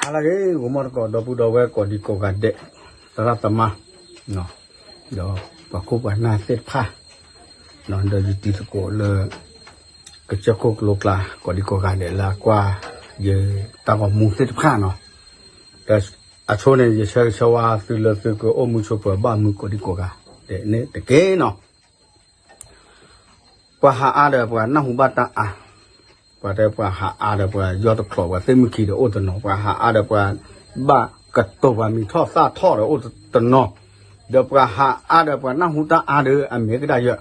ဟါလၢအဂ့ၤ ဂီၤမီၢ်သကိး ဒီပုၢ်ဒီဝဲၢ်ကိးဒံကိးဂၤဒဲး သရၣ်သမါ ဒီးပှၤခိၣ်ပှၤနၢ်သ့ၣ်တဖၣ် ဒီးယတံၤသကိးလၢ ကစၢၢ်ခိၣ်ကလိကျါ ကိးဒံကိးဂၤဒဲးလၢအကွၢ်ယတၢ်ဂီၤမူသ့ၣ်တဖၣ်နီၤ, ဒီးအဆိန့ၣ် ယဆၢဂ့ၤဆၢဝါသုလၢသုကအိၣ်မူဆိးပၢၤဘၣ်မုာ်ကိးဒံကိးဂၤဒဲးန့ၣ်တက့ၢ်နီၤ. ပှၤဟးအါဒီးပှၤနၢ်ဟူဘၣ်တၢ်အါ, ပှၤတဲပှၤဟးအါဒီးပှၤယီၢ်တချီး ပှၤသ့ၣ်မုၢ်ခံဒီးအိၣ်တနီၤ, ပှၤဟးအါဒီးပှၤဘၣ်ကတိၤပှၤမံၤထီၣ်သၣ်ထီၣ်ဒီးအိၣ်တနီၤ, ဒီးပှၤဟးအါဒီးပှၤနၢ်ဟူတၢ်အါဒီးအမ့ၢ်ကဒါယၢ်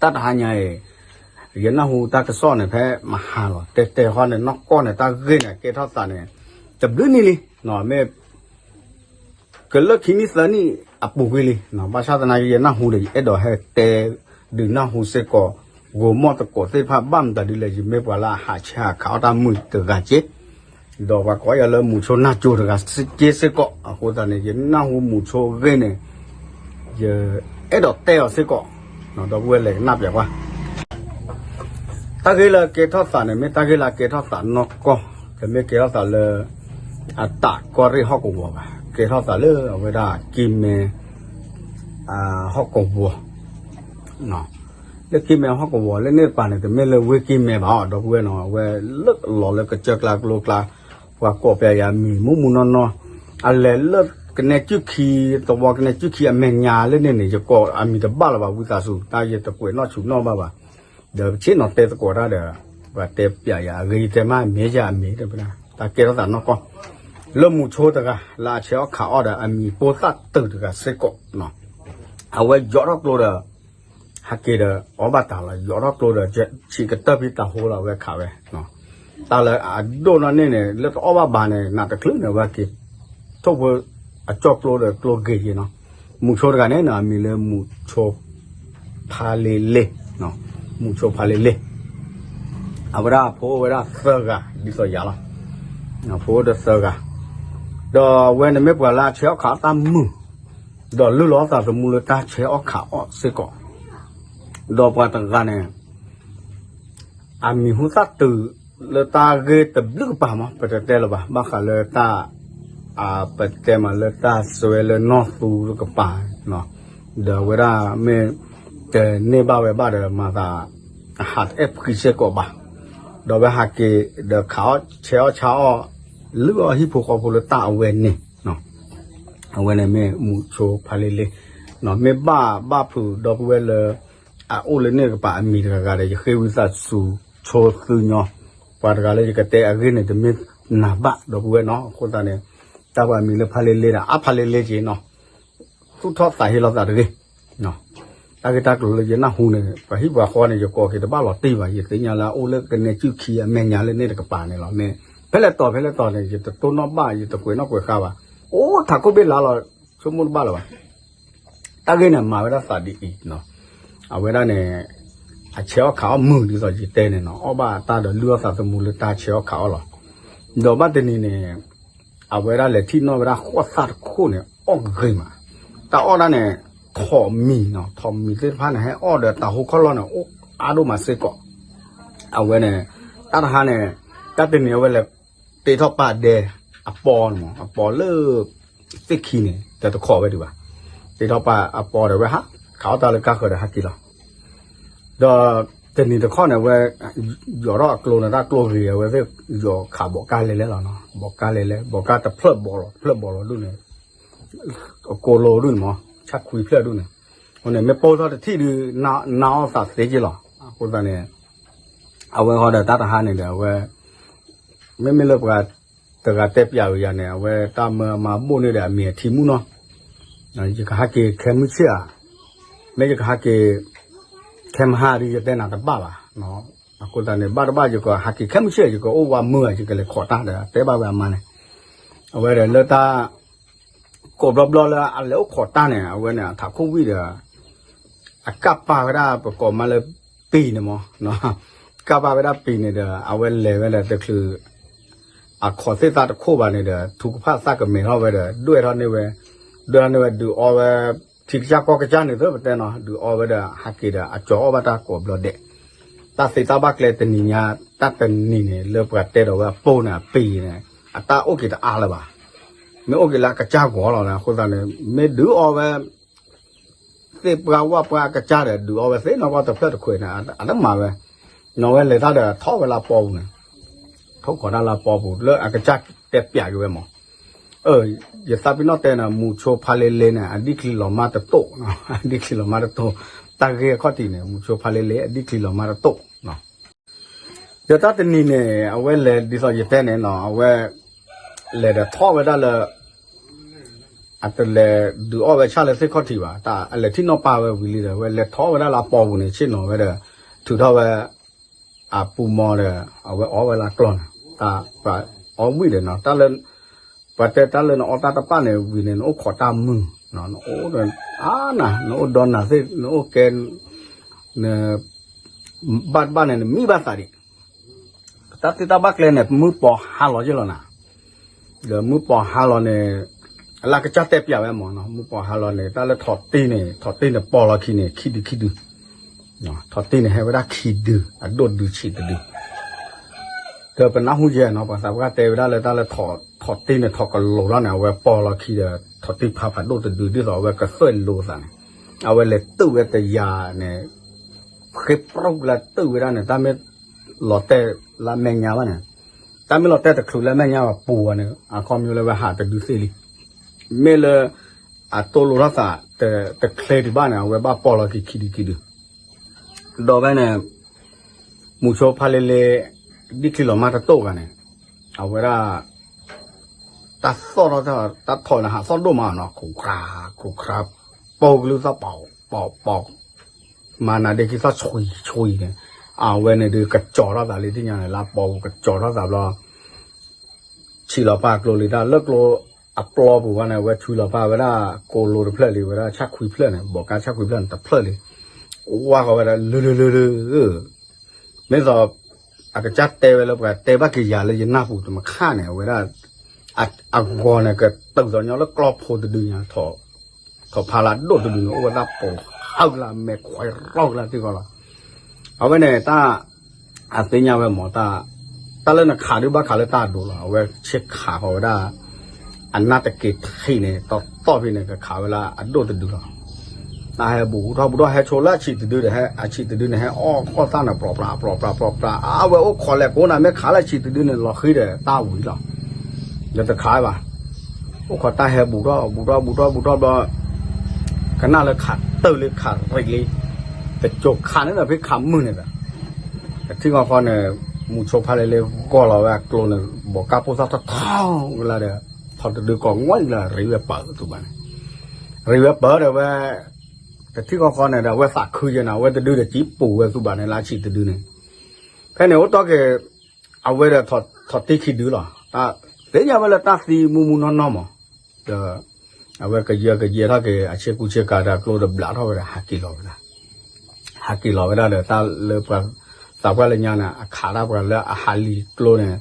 တၢ်တဟါညါအံၤ ယနၢ်ဟူတၢ်ကစီၣ်န့ၣ် ဖဲမဟါလီၤ တဲတဲဃီန့ၣ် နီၢ်ကီၢ်န့ၣ် တၢ်ဂ့ၢ်န့ၣ် ကဲထီၣ်သးန့ၣ် တဘျုးနံၣ်လံ, မ့ၢ် ကလၢခံနံၣ်သၢနံၣ်အပူၤကွံာ်လံ, ဘၣ်ဆၣ်သနာ်က့ ယနၢ်ဟူဒီး ယအဲၣ်ဒိးဟဲတဲဒုးနၢ်ဟူစ့ၢ်ကီး ဂီၤမီၢ်သကိးသ့ၣ်တဖၣ် ဘၣ်မတၤဒ်လဲၣ် ယမ့ၢ်ပှၤလၢအဟးဆဲးဟးခးအီၣ်တၢ်မုာ်တဂၤက့ ဒီးပှၤကိးယၤလၢမူဆိနၢ်ကၠိတဂၤက့စ့ၢ်ကီး, အဃိသတးန့ၣ် ယနၢ်ဟူမူဆိအဂ့ၢ်န့ၣ် ယအဲၣ်ဒိးတဲအီၤစ့ၢ်ကီး, ဒီပုၢ်ဝဲၢ်လဲၤကနၣ်ပျဲးကွၢ် တၢ်ဂ့ၢ်လၢကဲထီၣ်သးန့ၣ် မ့ၢ်တၢ်ဂ့ၢ်လၢအကဲထီၣ်သးနီၢ်ကီၢ်, တမ့ၢ်ကဲထီၣ်သးလၢ အတၢ်ကီၢ်ရ့ၣ်ဟီၣ်ကဝီၤဘၣ်, ကဲထီၣ်သးလၢအဝဲဒၣ်ကံၢ်မဲ ဟီၣ်ကဝီၤ လၢကံၢ်မဲဟီၣ်ကဝီၤလၢန့ၣ်တပၤန့ၣ် တမ့ၢ်လၢဝ့ၢ်ကံၢ်မဲဘၣ်အီၤ ဒီပုၢ်ဝဲၢ်နီၤ, အဝဲလၢအလီၤလၢကစၢၢ်ကျါကျိကျါ, ပှၤကိးပျဲယၤမံၤမူးမူးနီၢ်နီၢ်, အလဲၤလၢကနဲကုၢ်ခံ, သဝီကနဲကုၢ်ခံအမဲာ်ညါလၢန့ၣ်န့ၣ် ယကိးအမံၤတဘၣ်လၢၤဘၣ် ဝံသးစူၤ တၢ်ယတကွဲးနီၣ်ဆူၣ်နီၣ်ဘၣ်ဘၣ်, ဒီးပဆ့ၣ်နီၤတဲသကိးတၢ်ဒီး ပှၤတဲပျဲယၤအဂ့ၢ် ယတဲမ့ၢ်မ့ၢ်ယၤအမ့ၢ် တၢ်ကဲထီၣ်သးနီၢ်ကီၢ်, လၢမူဆိတဂၤ လၢအဆဲးအီၣ်ခးအီၣ်ဒီးအမံၤပိၢ်သၣ်တုာ်တဂၤစ့ၢ်ကီး, အဝဲယိးထီၣ်ကျိဒီး ဟဲက့ၤဒီးအီၣ်ဘၣ်တၢ်လီၤ ယိးထီၣ်ကျိဒီး ဆံးကတၢၢ်ဖံတၢ်ဟိလီၤ အဝဲခးဝဲ, တၢ်လၢအဒိၣ်နီၢ်န့ၢ်န့ၣ် လၢတအီၣ်ဘၣ်ဘၣ်န့ၣ် နးတချုးန့ၣ် အဝဲက့ၤ ထိၣ်ဖိအကၠီၣ်ကျိဒီးကျိဂ့ၤက့ၤနီၤ, မူဆိတဂၤန့ၣ်နီၤ အမံၤလၢမူဆိ ဖါလ့လ့, မူဆိဖါလ့လ့, အဝဲဒၣ်ဖိအိၣ်ဝဲဒၣ်သၢဂၤ ဒ်သိးယၤလီၤ, ဖိအိၣ်ဒီးသၢဂၤ, ဒီးအဝဲန့ၣ်မ့ၢ်ပှၤလၢအဆဲးအီၣ်ခးအီၣ်တၢ်မုာ်, ဒီးလုၢ်လီၤအသးသမူလၢတၢ်ဆဲးအီၣ်ခးအီၣ်စ့ၢ်ကီး, ဒီးပှၤတဂၤန့ၣ် အမံၤဟူသၣ်တုာ်လၢတၢ်ဂ့ၢ်တဘျုးကပၤမး ပတတဲလၢၤဘၣ် ဘၣ်ဃးလၢတၢ် ပတဲမးလၢတၢ်စွဲလၢနီၢ်သူတကပၤ, ဒီးအဝဲဒၣ်မ့ၢ် တန့ၢ်ဘၣ်ဝဲဘၣ်ဒီးမၤသး အဟးတအဲၣ်ဖှံစ့ၢ်ကီးဘၣ်, ဒီးအဝဲဟးက့ၤဒီးခးအီၣ်ဆဲးအီၣ်ဆါအီၣ် လုၢ်အီၣ်ဟံၣ်ဖိဃီဖိလၢတၢ်အဝဲန့ၣ် အဝဲန့ၣ်မ့ၢ်မူဆိဖါလ့လ့, မ့ၢ်ဘၣ်ဘၣ်ဖုးဒီပုၢ်ဝဲၢ်လၢ အအိၣ်လၢန့ၣ်တကပၤအမံၤတဂၤဂၤဒီး ယဃ့ဝံသးစူၤဆိသုညီ, ပှၤတဂၤလၢယကတဲအဂ့ၢ်န့ၣ် တမ့ၢ်နၤဘၣ်ဒီပုၢ်ဝဲၢ်နီၤ, အဃိသတးန့ၣ် တၢ်ပှၤမံၤလၢဖါလ့လ့ဒီး အါဖါလ့လ့က့ၤနီၤ, သူၣ်ထီၣ်သးဟ့လီၤသးတဂ့ၤ တၢ်ဂ့ၢ်တၢ်ကျိၤလၢယနၢ်ဟူန့ၣ် ပှၤဟံၣ်ပှၤဃီန့ၣ် ယကိးက့ၤတဘၣ်လီၤတံၢ်ဘၣ်, ယသ့ၣ်ညါလၢအအိၣ်လၢကနဲကုၢ်ခံအမဲာ်ညါလၢန့ၣ်တကပၤန့ၣ်လီၤ, မ့ၢ်ဖဲလဲၣ်တီၤဖဲလဲၣ်တီၤန့ၣ် ယတတိၢ်နီၣ်ဘၣ် ယတကွဲးနီၣ်ကွဲးဃါဘၣ်, အိၣ်ထးခိၣ်ဘ့ၣ်လါလီၤ, ဆိကမိၣ်တဘၣ်လၢၤဘၣ်, တၢ်ဂ့ၢ်န့ၣ်မၤဝဲဒၣ်သးဒ်အံၤ, အဝဲဒၣ်န့ၣ် အဆဲးအီၣ်ခးအီၣ်မုာ်ဒ်သိးယတဲန့ၣ်နီၤ, အီၣ်ဘၣ်တၢ်ဒီးလုၢ်အီၣ်သးသမူလၢတၢ်ဆဲးအီၣ်ခးအီၣ်လီၤ, ဒီးဘၣ်တနံၤန့ၣ် အဝဲဒၣ်လဲၤထံၣ်နီၣ်ဝဲဒၣ်ဃိးသၣ်တခိၣ်န့ၣ် အီၣ်ဂ့ၤမး, တၢ်အီၣ်ဒၣ်န့ၣ် ထိးမံၤနီၤ, ထိးမံၤသ့ၣ်တဖၣ်န့ၣ် ဟဲအီၣ်ဒီးတၢ်ဟူခီၣ်လီၢ်န့ၣ် အိၣ်အါဒိၣ်မးစ့ၢ်ကီး, အဝဲန့ၣ် တၢ်တဟါန့ၣ် တၢ်တနံၤအဝဲလဲၤ တ့ထီၣ်ပာ်ဒဲ အပီန့ၣ်မး အပီလၢ သ့ၣ်ခံန့ၣ် တတခိးဝဲဒံးဘၣ်, တ့ထီၣ်ပာ်အပီဒီးဝဲဟး ခးအီၣ်တၢ်လၢကါဃၢၤဒီးဟဲက့ၤလီၤ, ဒီးတနံၤတခီန့ၣ် အဝဲ ယိးထီၣ်အကျိန့ၣ် တၢ်ကျိဂ့ၤ အဝဲသ့ၣ်ယိးခးဘီးကါလဲၤလဲၣ်လီၤနီၤ, ဘီးကါလဲၤလဲၣ် ဘီးကါတဖျၢၣ်ဘီးလီၤ တဖျၢၣ်ဘီးလီၤဒုးန့ၣ် အကိးလိဒုးန့ၣ်မး ဆၣ်ခွံဖျၢၣ်ဒုးန့ၣ်, အဃိန့ၣ် မ့ၢ်ပိၢ်ထီၣ်တထံၣ်ဒုး နါအီၣ်သးသ့က့လီၤ, အဃိသတးန့ၣ် အဝဲဃီဒီးတၢ်တဟါန့ၣ်ဒီး အဝဲ မ့မ့ၢ်လၢပှၤတဂၤတဲပျးဝဲယၤန့ၣ် အဝဲတၢ်မၢအမါဘိၣ်န့ၢ်ဒီးအမံၤအထံမူနီၤ, ယကဟးက့ၤခဲမုၢ်ဆ့ၣ်ဧါ, မ့ၢ်ယကဟးက့ၤ ခဲမဟါဒုး ယတဲနၤတဘၣ်ဘၣ်, အဃိသတးန့ၣ် ဘၣ်တဘၣ်ယကဟးက့ၤခဲမုၢ်ဆ့ၣ် ယကအိၣ်ဝးမုာ်ဧါ ယကလဲၤခိးတၢ်ဒီး တဲဘၣ်ဝဲအမါန့ၣ်, အဝဲဒီးလၢတၢ် ကိးဘျီဘျီလၢအလဲၤအိၣ်ခိးတၢ်န့ၣ် အဝဲန့ၣ် အထးခိၣ်ဝံၣ်ဒီး အကၢ်ပာ်ဝဲဒၣ် ပကိးမးလၢပံၤန့ၣ်မး, ကၢ်ပာ်ဝဲဒၣ်ပံၤန့ၣ်ဒီး အဝဲလဲၤဝဲဒီးတချုး အခီၣ်သ့ၣ်သးတခိၣ်ဘၣ်န့ၣ်ဒီး ထုကဖၣ်သၣ်ကမဲာ်ထီၣ်ဝဲဒီး ဒွဲၣ်ထီၣ်န့ၢ်ဝဲ, ဒွဲၣ်ထီၣ်န့ၢ်ဝဲ ဒုးအီဝဲ ထံကစၢ်ကီၢ်ကစၢ်န့ၣ်သ့ ပတဲနီၤ ဒုးအီဝဲဒီး ဟးက့ၤဒီး အကၠီအီၣ်ဘၣ်တၢ်ကိးဘျီဒဲး, တၢ်သ့တၢ်ဘၣ်ကျဲတနံၤညါ တၢ်တနံၤန့ၣ် လၢပှၤတဲဒီးဝဲအပိၢ်န့ၣ် အပံၤန့ၣ် အတၢ်အိၣ်က့ၤတအါလၢၤဘၣ်. မ့ၢ်အိၣ်က့ၤလၢအကစၢ်ဂီၤလီၤန့ၣ် အဃိသတးန့ၣ် မ့ၢ်ဒုးအီဝဲ သ့ၣ်ပှၢ်ဝၣ်ပှၢ်အကစၢ်ဒီး ဒုးအီဝဲသ့ၣ်နီၢ်ကီၢ်တဖျၢၣ်တခွဲးန့ၣ် အတမၤဝဲ, နီၢ်ဝဲလဲၤတၢ်ဒီးထီၣ်ဝဲလၢပီပူၤန့ၣ်, ထိၣ်ခိးတၢ်လၢပီပူၤ လၢအကစၢ်တဲပၠးက့ၤဝဲမး, အၢ ယသးပ့ၤနီၣ်တဲန့ၣ် မူဆိဖါလ့လ့န့ၣ် အဒံၣ်ချံလီၤမၢ်တတိၢ်, အဒံၣ်ချံလီၤမၢ်တတိၢ်, တၢ်ဂ့ၢ်အခီၣ်ထံးန့ၣ် မူဆိဖါလ့လ့ အဒံၣ်ချံလီၤမၢ်တတိၢ် ဒီးတၢ်တနံၤန့ၣ် အဝဲလဲၤဒ်သိးယတဲန့ၣ်နီၤ အဝဲ လဲၤဒီးထီၣ်ဝဲဒၣ်လၢ အတလဲၤဒုးအီၣ်ဝဲဆၣ်လၢသ့ၣ်ခီၣ်ထံးဘၣ်, တၢ်အလဲၤထံၣ်နီၢ်ပၢ်ဝဲဝံၤလံဒီး အဝဲလဲၤထီၣ်ဝဲဒၣ်လၢအပီပူၤန့ၣ် ဆ့ၣ်နီၤဝဲဒီး ထုးထီၣ်ဝဲ အပူၤမီဒီး အဝဲအီဝဲလၢကျီၢ်န့ၣ်, တၢ်ပှၤအီဝံၣ်ဒီးနီၤ တၢ်လၢ ပှၤတဲတၢ်လၢနအီတၢ်တပၣ်န့ၣ် ဝံၤန့ၣ် နအိၣ်ခိးတၢ်မုာ်, နအိၣ်ဒီး အါနၤ နအိၣ်ဒီနၤသ့ၣ် နအိၣ်ကဲ န ဘၣ်တဘၣ်န့ၣ် နမံဘၣ်သးဒံး, တၢ်သ့တၢ်ဘၣ်ကျဲန့ၣ် မုၢ်ပီၤဟါလီၤယ့ၢ်လီၤနၤ, ဒီးမုၢ်ပီၤဟါလီၤန့ၣ် အလၢကစၢ်တဲပၠးဝဲမးနီၤ မုၢ်ပီၤဟါလီၤန့ၣ် တၢ်လၢထိးတ့ၢ်န့ၣ် ထိးတ့ၢ်န့ၣ်ပီၤလီၤခံန့ၣ် ခံဒုခံဒု, ထိးတ့ၢ်န့ၣ် ဟဲဝဲဒၣ်ခံဒု အဒိၣ်တဒုဆံးတဒု ဒီးပနၢ်ဟူယဲၢ်နီၤ ပှၤသးပှၢ်တဲဝဲဒၣ်လၢတၢ်လၢထိးတ့ၢ်န့ၣ် ထိးကလိၤထီၣ်န့ၣ် အဝဲပီၤလီၤခံဒီး ထိးတ့ၢ်ဖးဖးဒိၣ်တဒု ဒ်သိးအဝဲကသွဲၣ်လိာ်သးန့ၣ်, အဝဲလဲၤတုာ်ဝဲတယၤန့ၣ် ဃ့ပြူၢ်လၢတုာ်ဝဲဒၣ်န့ၣ် တၢ်မ့ၢ်လီၤတဲာ်လၢအမဲာ်ညါဘၣ်န့ၣ်, တၢ်မ့ၢ်လီၤတဲာ်တချုးလၢအမဲာ်ညါဘၣ်ပူၤဝဲန့ၣ် အခီပညီလၢဝဲဟးတဒုသ့လံ, မ့ၢ်လၢ အတိၢ်လိာ်ထီၣ်သး တချ့ဒံးဘၣ်န့ၣ် အဝဲဘၣ်ပီၤလီၤခံခံဒုခံဒု ဒီးဖဲန့ၣ် မူဆိဖါလ့လ့ ဒံၣ်ချံလီၤမၢ်တတိၢ်ဂၤန့ၣ် အဝဲဒၣ် တၢ်သီၣ်ထီၣ် တၢ်ထိးန့ၣ် ဟးသီၣ်ဒိၣ်မးနီၤ ခူၣ်ခရါ ခူၣ်ခရါ ပိာ်ကလုၢ်သီၣ်ပီၤ ပီၤ ပီၤ မၤနၤဒ့ခံသီၣ်ဆွံဆွံန့ၣ် အဝဲန့ၣ်ဒုးကကၠီၤထီၣ်သးလံ သ့ၣ်ညါန့ၣ် လၢပီၤပူၤကကၠီၤထီၣ်သးဘျီ ဆံးလီၤပာ်ကျိလံတၢ်လၢကျိ အပျီပူၤဝဲန့ၣ် အဝဲဆွံလီၤပာ်ဝဲဒၣ် ကိးလိတဖျၢၣ်လံ ဝဲဒၣ်ဆၣ်ခွံဖျၢၣ်န့ၣ် ဘီးကါဆၣ်ခွံဖျၢၣ်န့ၣ် တဖျၢၣ်လံ ဝါဃီၤဝဲဒၣ် လၢလၢလၢလၢ မ့ၢ်သိး အကစၢ်တဲဝဲလၢပှၤတဲဘၣ်က့ၤယၤလၢယနၢ်ပူၤတမခါန့ၣ် အဝဲဒၣ် အဂီၤန့ၣ် ကတုၤသိးညီလၢကျီဖိတဒုညါ ထိးဖါလၢအဒိၣ်တဒုန့ၣ် အိၣ်ဝဲဒၣ်ပိာ်ဟၢကလၢ မဲာ်ခွဲးရီကလၢတံၢ်ဃီလီၤ. အဝဲန့ၣ်တၢ် အသ့ၣ်ညါဝဲမး တၢ်လၢနခးဒုးဘၣ်ခးလၢတၢ်အဒိးလီၤ. အဝဲဆ့ခးဃီၤဝဲဒၣ် အနၢ်တက့ၤထံးန့ၣ် တီတီဖဲန့ၣ် ကခးဝဲလၢအဒိၣ်တဒုလီၤ. တၢ်ဟဲဘူးထီၣ်ဘူးထီၣ် ဟဲဆိလၢအဆံးတဒုဒီး အဆံးတဒုန့ၣ် ဟဲအီၣ်ဃီၣ်သၣ်န့ၣ် ပြီပြး ပြီပြး ပြီပြး အဝဲအိၣ်ခိးလဲၤကိးနၤ မ့ၢ်ခးလၢအဆံးတဒုန့ၣ် လီၤဃံဒီးတၢ်ဝံၤလီၤ. ဒီးတခးဘၣ် အိၣ်ခိးတၢ်ဟဲဘူးထီၣ် ဘူးထီၣ် ဘူးထီၣ် ဘူးထီၣ်ဘျီ ကနၣ်လၢခးတၢၢ်လံ ခးရံးလံ တကၠိၤခးန့ၣ်ဒီး ဖဲခးမုၢ်န့ၣ်ဒီး တထံၣ်ဃီဃီန့ၣ် မူဆိဖါလ့လ့ဂီၢ်လီၤဝဲအကျိန့ၣ် ဘီးကါပိၢ်သၣ်ထီၣ်ထီၣ်ကလၢဒီး ထိးတဒုကိးငွဲၢ်ကလၢ ရံးဝဲပၢၤသူဘၣ်န့ၣ် ရံးဝဲပၢၤဒီးဝဲ တထံၣ်ဃီဃီန့ၣ်ဒီး အဝဲသးခုယဲၢ်န့ၣ် အဝဲတဒုဒီးကံပူၤဝဲသူဘၣ်န့ၣ် လၢအဆံးတဒုန့ၣ် ဖဲန့ၣ်အိၣ်တီၢ်က့ၤ အဝဲဒီးထိးတ့ၢ်ခံဒုလီၤ. သ့ၣ်ညါဝဲလၢတၢ်သံမူမူနီၢ်နီၢ်မး ဒီး အဝဲကယၢကယဲထီၣ်က့ၤ အဆ့ကူဆ့ကၤဒီးအကျိဒီးဘျးထီၣ်ဝဲဒီး ဟးက့ၤလီၤဝဲဒၣ် ဟးက့ၤလီၤဝဲဒၣ်ဒီး တၢ်လၢပှၤသးပှၢ်လၢညါန့ၣ် အခးတၢ်ပှၤလၢအဟးလံၤကျိန့ၣ်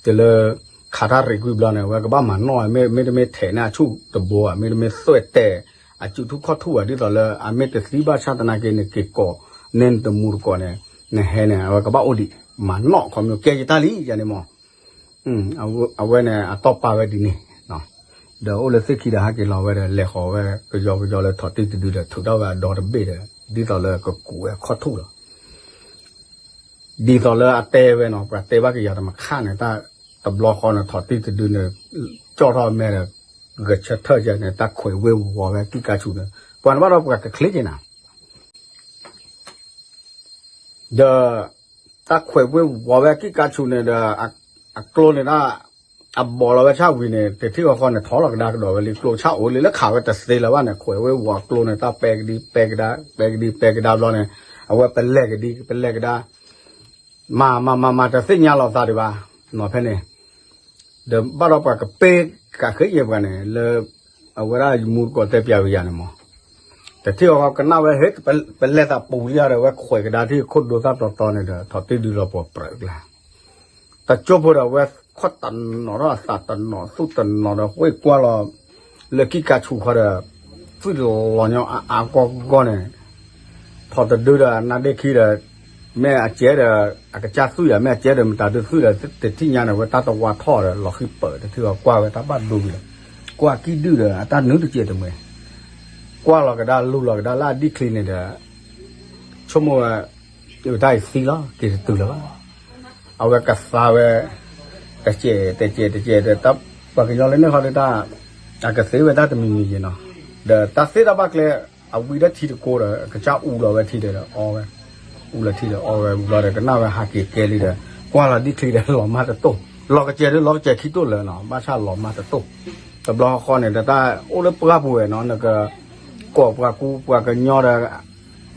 တုၤလၢ ခးတၢ်ရံးကွံာ်ဘျီန့ၣ် အဝဲကဘၣ်မၤနီၣ်ဝဲ မ့တမ့ၢ်ထဲးန့ၢ်အဆူၣ်တဘိဧါ မ့တမ့ၢ်သွဲၣ်တဲာ် အစုထူၣ်ခီၣ်ထူၣ်ဧါ ဒ်သိးလၢအမ့ၢ်တသံဘၣ်ဆၣ်သနာ်က့ နက့ၤကိးန့ၢ်နတမူတကိးန့ၣ် နဟဲန့ၣ် အဝဲကဘၣ်အိၣ်ဒံး မၤနီၣ်ခီမ့ၢ်ကဲယတၢ်လံယၤန့ၣ်မး အဝဲန့ၣ် အတီၢ်ပာ်ဝဲဒ်န့ၣ် ဒီးအိၣ်လၢသ့ၣ်ခံဒီးဟးက့ၤလီၤဝဲဒီး လဲၤဃီၤဝဲ ကယီကယီလၢထိးတ့ၢ်တဒုဒီး ထုးထီၣ်ဝဲအဒီတဘ့ၣ်ဒီး ဒ်သိးလၢကကူးဝဲခီၣ်ထူၣ်လီၤ. ဒ်သိးလၢအတဲဝဲနီၤ ပှၤတဲဘၣ်က့ၤယၤတမခါန့ၣ် တၢ်တဘျီဃီန့ၣ် ထိးတ့ၢ်တဒုန့ၣ် ကၠီၣ်ထီၣ်အမဲာ်ဒီး ဂဲၤဆၢထၢၣ်ယဲန့ၣ် တၢ်ခွဲးဝ့ၢ်ဝီၤဝဲကံၣ်ကါဆူၣ်န့ၣ် ပှၤန့ၣ်ဘၣ်ဒီးပှၤကချ့က့ၤနၤ ဒီး တၢ်ခွဲးဝ့ၢ်ဝီၤဝဲကံၣ်ကါဆူၣ်န့ၣ်ဒီး အကျိန့ၣ်ဒၣ် အဘီးလီၤဝဲဆၣ်ဝံၤန့ၣ် တထံၣ်ဃီဃီန့ၣ် ထီလီၤကဒါကဒီးဝဲလံ ကျိဆၣ်အိၣ်လံလၢခးဝဲတသ့လၢၤဘၣ်န့ၣ် ခွဲးဝ့ၢ်ဝီၤကျိန့ၣ် တၢ်ပဲကဒံပဲကဒါ ပဲကဒံပဲကဒါဘျီန့ၣ် အဝဲပလဲၤကဒံပလဲၤကဒါ မၤမၤမၤမၤတသ့ၣ်ညါလီၤသးဒံးဘၣ် နီၤဖဲန့ၣ် ဒီးဘၣ်ဒီးပှၤကပ့ၢ်ကးဃ့ယဲၢ်ပှၤန့ၣ် လၢ အဝဲဒၣ်ယမူတကိးတဲပၠးဝဲယၤန့ၣ်မး တထံၣ်ဃီဃီကနၣ်ဝဲ ဟ့ၣ် ပလဲၤသးပူၤလံဒီး အဝဲခွဲးကဒါထံၣ်ခိၣ်ဒိသၣ်တီတီန့ၣ်ဒီး ထိးတ့ၢ်ဒုလီၤပှီၢ်ပြၢးကျါ တကၠိဖိဒီး အဝဲခီၣ်တနီၤထီၣ်အသးတနီၤသူၣ်တနီၤဒီး ဝ့ၢ်ကွၢ်လီၤ လၢကံၣ်ကါဆူၣ်ခီဒီး သွံၣ်လီၤညီအါအါဂီၢ်ဂီၢ်န့ၣ် ထိးတဒုဒီးအနါဒ့ၣ်ခံဒီး မ့ၢ်အကဲဒီး အကစၢ်သွံၣ်ယၤ မ့ၢ်အကဲဒီးမတၤဒုးသွံၣ်ဒီး တထံၣ်ညါန့ၣ် ဝဲတၢ်တဝါထီၣ်ဒီး လီၤဃံပၢၢ်တထံၣ်အီၤ ကွၢ်ဝဲတၢ်ဘၣ်ဒိဝံၤဒီး ကွၢ်ကံၣ်ဒုၣ်ဒီး အတၢ်နုာ်တစဲးတမှဲၤ ကွၢ်လီၤကဒါ လူၤလီၤကဒါလၢအဒံၣ်ချံန့ၣ်ဒီး ဆိကမိၣ်ဝဲ တၢ်အံၤသံလီၤ က့ၤတတုၤလၢၤဘၣ် အဝဲကသါဝဲ တစဲးတစဲးတစဲးဒီး ပှၤကညီလၢန့ၣ်ခီဒီးတၢ် အကသ့ဝဲတၢ်တမံၤမံၤယဲနီၤ ဒီးတၢ်သ့တၢ်ဘၣ်ကျဲ အဝံၤဒီးထံတကိဒီး ကစၢ်အူလီၤဝဲထံဒီးအီဝဲ အူလီၤထံဒီးအီဝဲ ဘျီဒီးကနၣ်ဝဲဟးက့ၤကဲလံဒီး ကွၢ်လီၤဒံၣ်ချံဒီးလီၤမၢ်တတိၢ် လီၤကစဲးဒီးလီၤကစဲးခံတိၢ်လၢၤနီၤ ဘၣ်ဆၣ်လီၤမၢ်တတိၢ် တဘျီဃီန့ၣ် တၢ်အိၣ်လၢပှၢ်ပူၤဝဲနီၤ နက ကိးပှၤကူပှၤကညီဒီး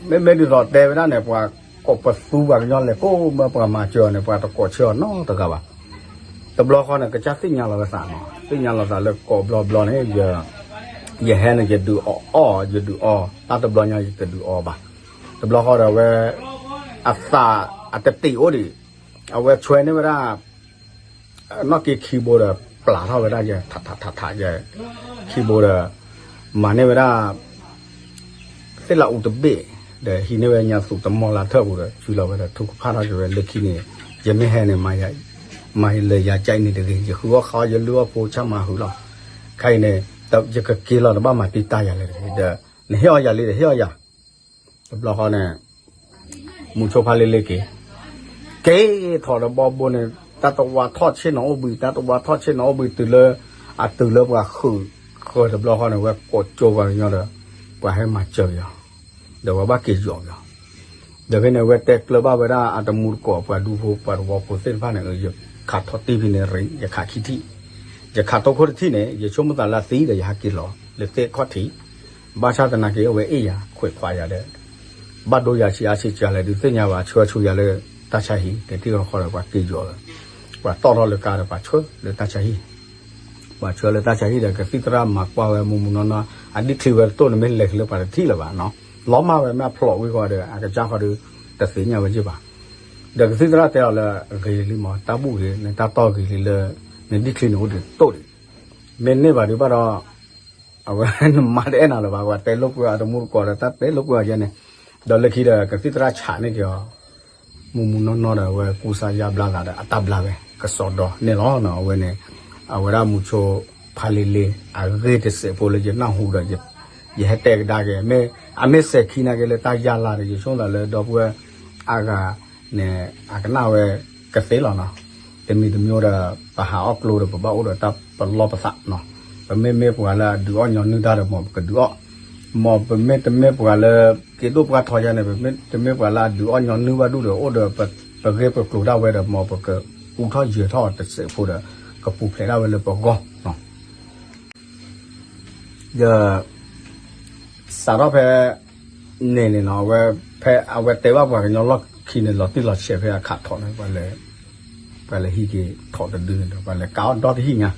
မ့မ့ၢ်ဒ်သိးတဲဝဲဒၣ်န့ၣ် ပှၤကိးပသူပှၤကညီလဲၤကိးမၢပှၤမၤစၢၤအီၤန့ၣ် ပှၤတကိးဆၢအီၤနီတဂၤဘၣ်. တဘျီဃီန့ၣ် ကစၢ်သ့ၣ်ညါလီၤဝဲသးနီၤ, သ့ၣ်ညါလီၤသးလၢကိးဘျီဘျီန့ၣ် ယဟဲန့ၣ် ယဒုးအီၣ်အီၣ် ယဒုးအီၣ် တၢ်တဘျီညါယတဒုးအီၣ်ဘၣ်. တဘျီဃီဒီးဝဲ အသးအတတ့ၢ်အိၣ်ဒံး အဝဲဆွဲန့ၢ်ဝဲဒၣ် နီၢ်က့ခံဘိဒီး ပျၢ်ထီၣ်ဝဲဒၣ်ယဲ ထးထးထးထးယဲ ခံဘိဒီး မၤန့ၢ်ဝဲဒၣ် သ့ၣ်လၢအူတဘ့ၣ် ဒီးဟံးန့ၢ်ဝဲညါသူၣ်တမီၢ်လၢထၢၣ်ပူၤဒီး စုလီၤဝဲဒီးထူကဖၣ်ထီၣ်က့ၤဝဲလၢခံန့ၣ် ယမ့ၢ်ဟဲန့ၣ် မၤလၢယၤကၠဲးန့ၣ်တဂ့ၤ ယဃုအီၣ်ဃုအီယလုၢ်အီၣ်ဖိဆၣ်မၤဟုာ်လီၤ. ခါအံၤန့ၣ် ယကက့ၤလီၤတဘၣ်မၤတံာ်တာ်ယၤလဲၣ်တဂ့ၤ ဒီး နဟ့ၣ်အီယၤလံဒီးဟ့ၣ်အီယၤ တဘျီဃီန့ၣ် မုဆိဖါလ့လ့က့ၤ က့ၤထီၣ်ဒီးဘီဘိန့ၣ် တၢ်တဝါထီၣ်ဆ့ၣ်နီၤအိၣ်ဘှံး တၢ်တဝါထီၣ်ဆ့ၣ်နီၤအိၣ်ဘှံးတုၤလၢ အတုၤလၢပှၤဃုာ်ဃၢၤတဘျီဃီန့ၣ် ဝဲကိးကၠိပှၤကညီဒီး ပှၤဟဲမၤစၢၤက့ၤအီၤ ဒီးပှၤဘၣ်က့ၤယီၤက့ၤအီၤ ဒီးဖဲန့ၣ် ဝဲတဲကျၢၤဘၣ်ဝဲဒၣ်အတမူတကိးပှၤဒူဖိပှၤသဝီဖိသ့ၣ်တဖၣ်န့ၣ် ယခးထီၣ်တံၢ်ဖဲန့ၣ် ယခးခံထံၣ် ယခးတိခိၣ်တထံၣ်န့ၣ် ယဆိကမိၣ်သးလၢအသံဒီးယဟဲက့ၤလီၤလၢသ့ၣ်ခီၣ်ထံး ဘၣ်ဆၣ်သနာ်က့ အဝဲအ့ၣ်ယၤခွဲးခွးယၤဒီး ဘၣ်ဒိယၤဆံးအါဆံးကၢ်လဲၣ်ဒုးသ့ၣ်ညါဘၣ် ဆှၢဆူယၤလၢတၢ်ဆါဟံၣ် တထံၣ်ဃီဃီဒီးပှၤက့ၤယီၤလၢ ပှၤတီၣ်ထီၣ်လၢကါဒီးပှၤဆှၢလၢတၢ်ဆါဟံၣ် ပှၤဆှၢလၢတၢ်ဆါဟံၣ်ဒီး ကသံၣ်သရၣ်မၤကွၢ်ဝဲမူးမူးနီၢ်နီၢ် အဒံၣ်ချံဝဲတတိၢ်န့ၣ်မ့ၢ်လဲၤက့ၤလၢပှၤတထံၣ်လၢၤဘၣ်နီၤ လီၤမၢ်ဝဲမ့ၢ်အဖျိးဝံၤဃီဒီး အကစၢ်ဃီဒီး တသ့ၣ်ညါဝဲယ့ၢ်ဘၣ် ဒီးကသံၣ်သရၣ်တဲအီၤလၢ ဂ့ၤလံမး တၢ်ဘူၣ်ဂ့ၤ နတၢ်တီၢ်ဂ့ၤလံလၢ နဒံၣ်ချံန့ၣ်အိၣ်ဒံးတတိၢ်ဒံး မ့ၢ်န့ၢ်ဘၣ်ဒုးဘၣ်ဒီး အဝဲနမါတအဲၣ်နၤလၢၤဘၣ် ပှၤတဲလိာ်ကွံာ်အတမူတကိးဒီး တၢ်တဲလိာ်ကွံာ်အီၤယဲန့ၣ် ဒီးလၢခံဒီး ကသံၣ်သရၣ်ဆးန့ၢ်က့ၤအီၤ မူးမူးနီၢ်နီၢ်ဒီး အဝဲကူစါယါဘျါသးဒီး အတၢ်ဘျါဝဲ ကစီဒီန့ၣ်လီၤ. အဝဲန့ၣ် အဝဲဒၣ်မုဆိဖါလ့လ့ အဂ့ၢ်တစဲးဖိလၢယနၢ်ဟူဒီး ယဟဲတဲကဒါက့ၤ မ့ၢ်အမ့ၢ်စဲၤခံနာ်က့လၢတၢ်ယါလါဒီး ယဆိကမိၣ်သးလၢဒီပုၢ်ဝဲၢ်အါဂၤန့ၣ် အကနၣ်ဝဲကသ့လီၤနီၤ. တမံၤတမံၤဒီး ပဟးအီၣ်ကျိဒီး ပဘၣ်အိၣ်ဒီးတၢ်ပလီၢ်ပသးနီၤ. ပမ့မ့ၢ်ပှၤလၢအဒုးအီၣ်ညီနုၢ်တၢ်ဒီး မ်ပကဒုးအီၣ်, မ်ပမ့ၢ်တမ့ၢ်ပှၤလၢ က့ၤဒိၣ်ပှၢ်ထီယါန့ၣ် ပမ့ၢ်တမ့ၢ်ပှၤလၢအဒုးအီၣ်ညီနုၢ်ဘၣ်ဒူၣ်ဒီး အိၣ်ဒီးပဂ့ၢ်ပကျိၤဒၣ်ဝဲဒီး မ်ပကကူထီၣ်ယၢၤထီၣ်တစဲးဖိဒီး ကပူၤဖျဲးဒၣ်ဝဲလၢပဂီၢ်နီၤ. ဒီး စးထီၣ်ဖဲ န့ၣ်န့ၣ်နီၤ အဝဲ ဖဲအဝဲတဲဘၣ်ပှၤကညီလီၢ်ခံန့ၣ် လီၤတံၢ်လီၤဆဲးဖဲအခးထီၣ်န့ၣ် ပှၤလဲၤဟံးက့ၤထီၣ်တဒုန့ၣ်ဒီး ပှၤလဲၤကးအီၣ်ဒီတဟံၣ်ညါ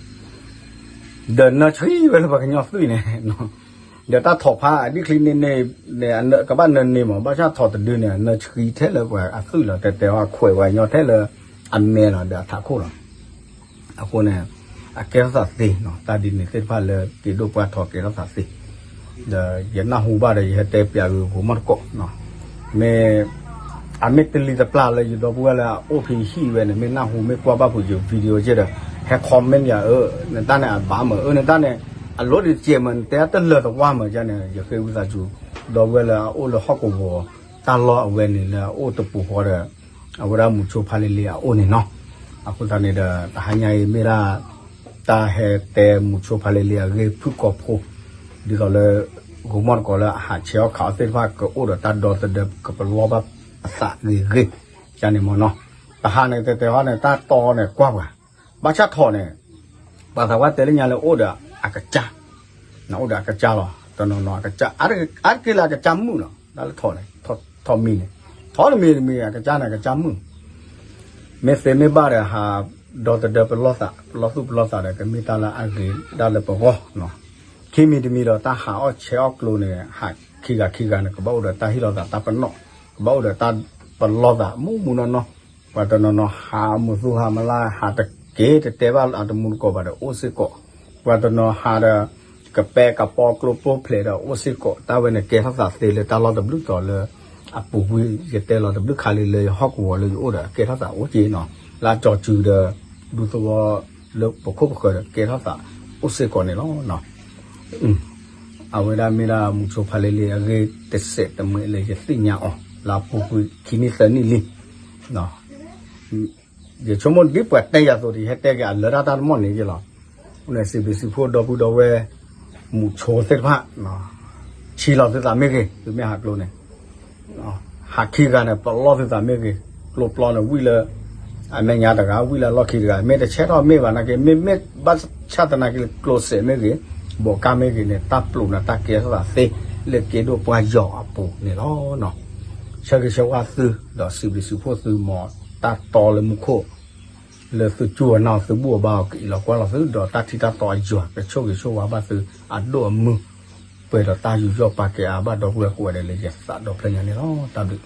ဒီးနၢဆှံဝဲလၢပှၤကညီသွံၣ်န့ၣ် ဒီးတၢ်ထီၣ်ဖးအဒံၣ်ချံန့ၣ်န့ၣ် ကဘၣ်နၢန့ၢ်မး ဘၣ်ဆၣ်ထီၣ်တဒုန့ၣ် အနၢဆှံထဲလၢပှၤအသွံၣ်လီၤ တဲတဲအီၤခွဲးပှၤကညီထဲလၢ အမဲလီၤဒီးအထးခိၣ်လီၤ. အဃိန့ၣ် အကဲထီၣ်သးသ့နီၤ တၢ်ဒ်န့ၣ်သ့ၣ်တဖၣ်လၢက့ၤဒိၣ်ပှၢ်ထီကဲထီၣ်သးသ့ ဒီးယနၢ်ဟူဘၣ်ဒီး ယဟဲတဲပျးဂ့ၤဂီၤမီၢ်တကိးနီၤ မ့ၢ် အမ့ၢ်တလံၤတပျၢ်လၢယဒီပုၢ်ဝဲၢ်လၢအအိၣ်ဖဲဟံၣ်ဝဲန့ၣ် မ့ၢ်နၢ်ဟူမ့ၢ်ကွၢ်ဘၣ်ဖုးယ video ယဲဒီး ဟဲ comment ယၤအၢ နတၢ်န့ၣ်အဘၣ်မး အၢ နတၢ်န့ၣ် အလိၣ်ဒံးစဲးမး နတဲတလၢာ်တဝါမး ယန့ၣ် ယဃ့ဝံသးစူၤ ဒီပုၢ်ဝဲၢ်လၢအအိၣ်လၢဟီၣ်ကဝီၤ တၢ်လီၢ်အဝဲန့ၣ်လၢအအိၣ်တပူၤဃီဒီး အဝဲဒၣ်မုဆိဖါလ့လ့အအိၣ်န့ၣ်နီၤ အဃိသတးန့ၣ်ဒီး တဟါညါအံၤမ့ၢ်ဒၣ် တၢ်ဟဲတဲမုဆိဖါလ့လ့အဂ့ၢ်ဖုၣ်ကိာ်ဖိ ဒ်သိးလၢ ဂီၤမီၢ်တကိးလၢအဟးဆဲးအီၣ်ခးအီၣ်သ့ၣ်တဖၣ် ကအိၣ်ဒီးတၢ်ဒီသဒၢ ကပလီၢ်ဘၣ်အသးဂ့ၤဂ့ၤ ယန့ၣ်မ့ၢ်နီၤ တဟါန့ၣ်တဲတဲဟီန့ၣ် တၢ်တီန့ၣ်ကွၢ်ပှၤ ဘၣ်ဆၣ်ထီၣ်န့ၣ် ပှၤသးပှၢ်တဲလၢညါလၢအိၣ်ဒီးအကစၢ် နအိၣ်ဒီးအကစၢ်လီၤ တနီၤနီၤအကစၢ် အါတက့ၢ်လၢအကစၢ်မုၣ်လီၤ တၢ်လၢထီၣ်န့ၣ် ထီၣ်မံၤန့ၣ် ထီၣ်တမံၤတမံၤအကစၢ်န့ၣ် အကစၢ်မုၣ် မ့ၢ်သ့မ့ၢ်ဘၣ်ဒီး ဟးဒီသဒၢပလီၢ်သး ပလီၢ်သူၣ်ပလီၢ်သးဒီး ကမ့ၢ်တၢ်လၢအဂ့ၤဒၣ်လၢပဂီၢ်နီၤ ခံမံၤတမံၤဒီး တၢ်ဟးအီၣ်ဆဲးအီၣ်ကျိန့ၣ် ဟးခံဂၤခံဂၤန့ၣ် ကဘၣ်အိၣ်ဒီးတၢ်ဟ့ၣ်လီၤသးတၢ်ပနီၣ် ကဘၣ်အိၣ်ဒီးတၢ်ပလီၢ်သးမုၢ်မုၢ်နီၢ်နီၢ် ပှၤတနီၤနီၤဟးမုာ်သူၣ်ဟးမလါ ဟးတက့ၢ်တတဲဘၣ်အတမူတကိးဘၣ်ဒီးအိၣ်စ့ၢ်ကီး ပှၤတနီၤဟးဒီး ကပဲကပီကျိပိၢ်ဖျဲးဒီးအိၣ်စ့ၢ်ကီး တၢ်ဝဲန့ၣ်ကဲထီၣ်သးသ့လၢတၢ်လီၢ်တဘျုးတီၤလၢ အပူၤကွံာ် ယတဲလီၤတဘျုးခါလံ လၢယဟီၣ်ကဝီၤလၢယအိၣ်ဒီး ကဲထီၣ်သးအိၣ်က့ၤနီၤ, လၢအကၠီၤစုၤဒီး ဒူသဝီလၢပခိၣ်ပဃၢၤဒီး ကဲထီၣ်သးအိၣ်စ့ၢ်ကီးန့ၣ်လီၤ. အဝဲဒၣ်မ့ၢ်ဒၣ်မုဆိဖးလ့လ့အဂ့ၢ်တစဲးတမှဲလၢယသ့ၣ်ညါအီၤ လၢအပူၤကွံာ်ခံနံၣ်သၢနံၣ်လံ. ယဆိကမိၣ်ဒ်ပှၤတဲယၤအသိးဒီး ယဟဲတဲက့ၤအလၢတၢ်တၢ်တမီၢ်န့ၣ်ယလီၤ. အဃိန့ၣ် စံးဘျုးစံးဖှိၣ်ဒီပုၢ်ဒီဝဲၢ် မုဆိသ့ၣ်တဖၣ် ဆံးလီၤသုသးမ့ၢ်ဂ့ၤ, သုမ့ၢ်ဟးကျိန့ၣ် ဟးခံဂၤန့ၣ် ပလီၢ်သုသးမ့ၢ်ဂ့ၤ, ကျိပျီန့ၣ် ဝံၣ်လၢအမဲာ်ညါတဂၤ, ဝံၣ်လၢအလီၢ်ခံတဂၤ, မ့ၢ်တဆဲးထီၣ်မ့ၢ်ဘၣ်နာ်က့, မ့မ့ၢ်ဘၣ်ဆၣ်သနာ်က့လၢကျိစဲးမ့ၢ်ဂ့ၤ, ဘိးကါမ့ၢ်ဂ့ၤန့ၣ် တၢ်ပျိာ်န့ၣ် တၢ်ကဲထီၣ်သးသ့ လၢက့ဒိၣ်ပှၢ်ယီၤအပူၤန့ၣ်လီၤ. ဆၢဂ့ၤဆၢဝါသု ဒီးစံးဘျုးစံးဖှိၣ်သု မ်တၢ်တီလၢမူခိၣ် လၢသုစူၢ်အီၤနာ်အီၤ သုဘူၣ်အီၤဘါအီၤ ကအံးလီၤကွၢ်လီၤသု ဒီးတၢ်ထံတၢ်တီအယွၤ ကဆိၣ်ဂ့ၤဆိၣ်ဝါဘၣ်သု အဒိၣ်အမုၢ် ပှဲၤဒီးတၢ်ယူးယီၣ်ပာ်ကဲအါဘၣ်ဒီပုၢ်ဝဲၢ်ကိးဂၤဒဲး လၢယသးဒီဖျၢၣ်ညါန့ၣ်လီၤ. တၢ်ဘျုး